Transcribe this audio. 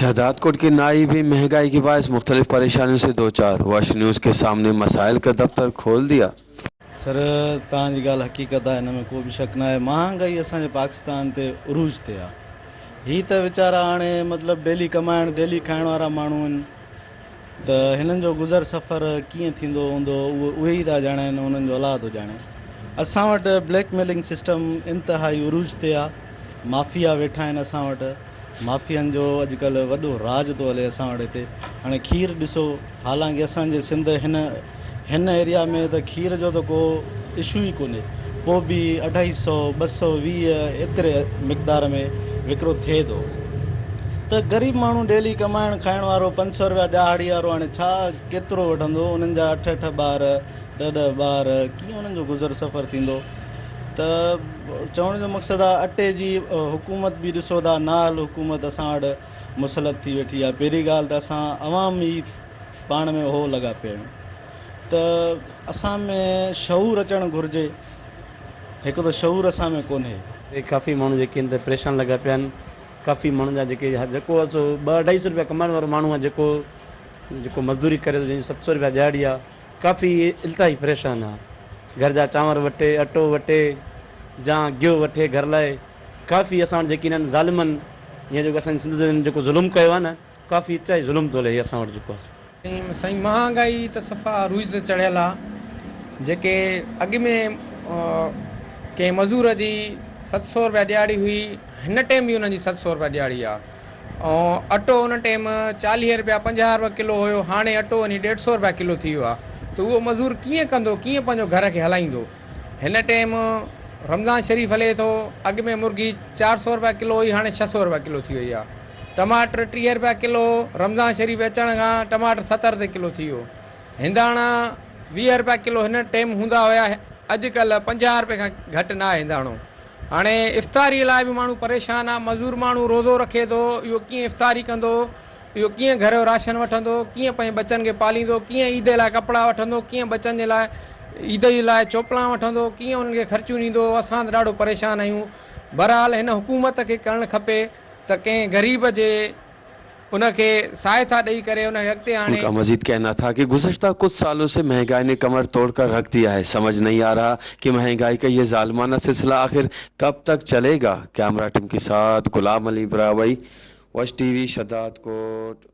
शहजादकोट के नाई भी महंगाई के बायस मुख्तलिफ परेशानियों से दो चार, वश न्यूज़ के सामने मसाइल का दफ्तर खोल दिया. سر توهان جي ڳالهه حقيقت آهي ان ۾ ڪو به شڪ ناهي مهانگائي اسان جي پاڪستان تي عروج تي آهي هي ته ويچارا هاڻي مطلب ڊيلي ڪمائڻ ڊيلي کائڻ وارا ماڻهو آهن ته هنن جو گذر سفر ڪيئن ٿيندو هوندو اهو اهي ئي ٿا ڄاڻن انهن جو الله ٿو ڄاڻي اسان وٽ بليڪ ميلنگ سسٽم انتهائي عروج تي آهي مافيا ويٺا آهن اسان وٽ مافيائن جو اڄڪلهه وڏو راڄ ٿو هلي اسان وٽ هتي هاڻي کير ڏسو حالانڪه اسان جي سنڌ هن هن ايريا ۾ ته کير جو ته ڪو اشو ئي ڪونهي پوء به اڍائي سئو 220 ايتري مقدار ۾ وڪرو ٿئي ٿو ته غريب ماڻهو ڊيلي ڪمائڻ کائڻ وارو 500 روپيا ڏهاڙي وارو هاڻي ڇا ڪيترو وٺندو انهن جا اٺ اٺ ٻار ڏهه ڏهه ٻار ڪيئن انهن جو گذر سفر ٿيندو ته چوڻ جو مقصد آهي اٽي جي حڪومت به ڏسو ٿا نااهل حڪومت اسان وٽ مسلط ٿي ويٺي آهي پهرين ڳالهه ته اسان عوام ئي پاڻ ۾ هو لڳا پيا آهيون ته اسان ۾ شعور اچڻ گهرجي هڪ ته شعور اسان ۾ ڪونهي. ڪافي ماڻهو جيڪي آهن ته پريشان لڳا پيا آهن ڪافي ماڻهن جا جيڪي جيڪو سو ٻه اڍائي سو روپيا ڪمائڻ وارو ماڻهو آهي جيڪو جيڪو مزدوري ڪري ٿو جنهن جي 700 روپيا ڏهاڙي آهي ڪافي التهائي پريشان آ گهر جا چانور وٽي اٽو وٽي جا گيهه وٺي گهر لاء ڪافي اسان وٽ جيڪي انهن ظالمن هيئن جيڪو اسان جي سنڌ تي جيڪو ظلم ڪيو آ نه ڪافي انتهائي ظلم ٿو هلي هي اسان وٽ جيڪو آ سو. سائين مهانگائي ته صفا عروج تي چڙهيل آ جيڪي اڳ ۾ ڪنهن مزور جي 700 روپيا ڏهاڙي هئي هن ٽيم به انهن جي 700 روپيا ڏهاڙي آ ۽ اٽو ان ٽيم 40 رپيا 50 رپيا ڪلو هيو هاڻي اٽو وڃي ڏيڍ سئو رپيا ڪلو ٿي ويو آهي ته اهو مزور ڪيئن ڪندو ڪيئن پنهنجو گهر کي هلائيندو هن ٽيم رمضان شريف هلي ٿو اڳ ۾ مرغي 400 رپيا ڪلو هئي هاڻي 600 رپيا ڪلو ٿي وئي آهي ٽماٽر 30 رپيا ڪلو رمضان شريف اچڻ کان ٽماٽر 70 تي ڪلو ٿي ويو هنداڻا 20 رپيا ڪلو هن ٽيم هوندا هيا اڄ ڪلهه 50 رپئي کان گهٽ نه آهي هنداڻو هاڻي افطاري لاء به ماڻهو پريشان آ، مزور ماڻهو روزو رکي ٿو، اهو ڪيئن افطاري ڪندو، اهو ڪيئن گهر جو راشن وٺندو، ڪيئن پنهنجي ٻچن کي پاليندو، ڪيئن عيد لاء ڪپڙا وٺندو، ڪيئن ٻچن جي لاء عيد جي لاء چوپلان وٺندو، ڪيئن انهن کي خرچيون ڏيندو، اسان ته ڏاڍو پريشان آهيون. بهرحال هن حڪومت کي ڪرڻ کپي ته ڪنهن غريب جي. ان کي سهائتا ڏئي ڪري ان کي اڳتي آڻي. ان کا مزيد کهنا ٿا ڪه گذشته ڪجھ سالون سي مهنگائي ني ڪمر توڙ ڪر رک ديا هي سمجھ نهين آ رها ڪه مهنگائي ڪا يه ظالمانه سلسله آخر ڪب تڪ چلي گا ڪيمرا ٽيم ڪي ساٿ غلام علي براهوئي وش ٽي وي شھدادڪوٽ.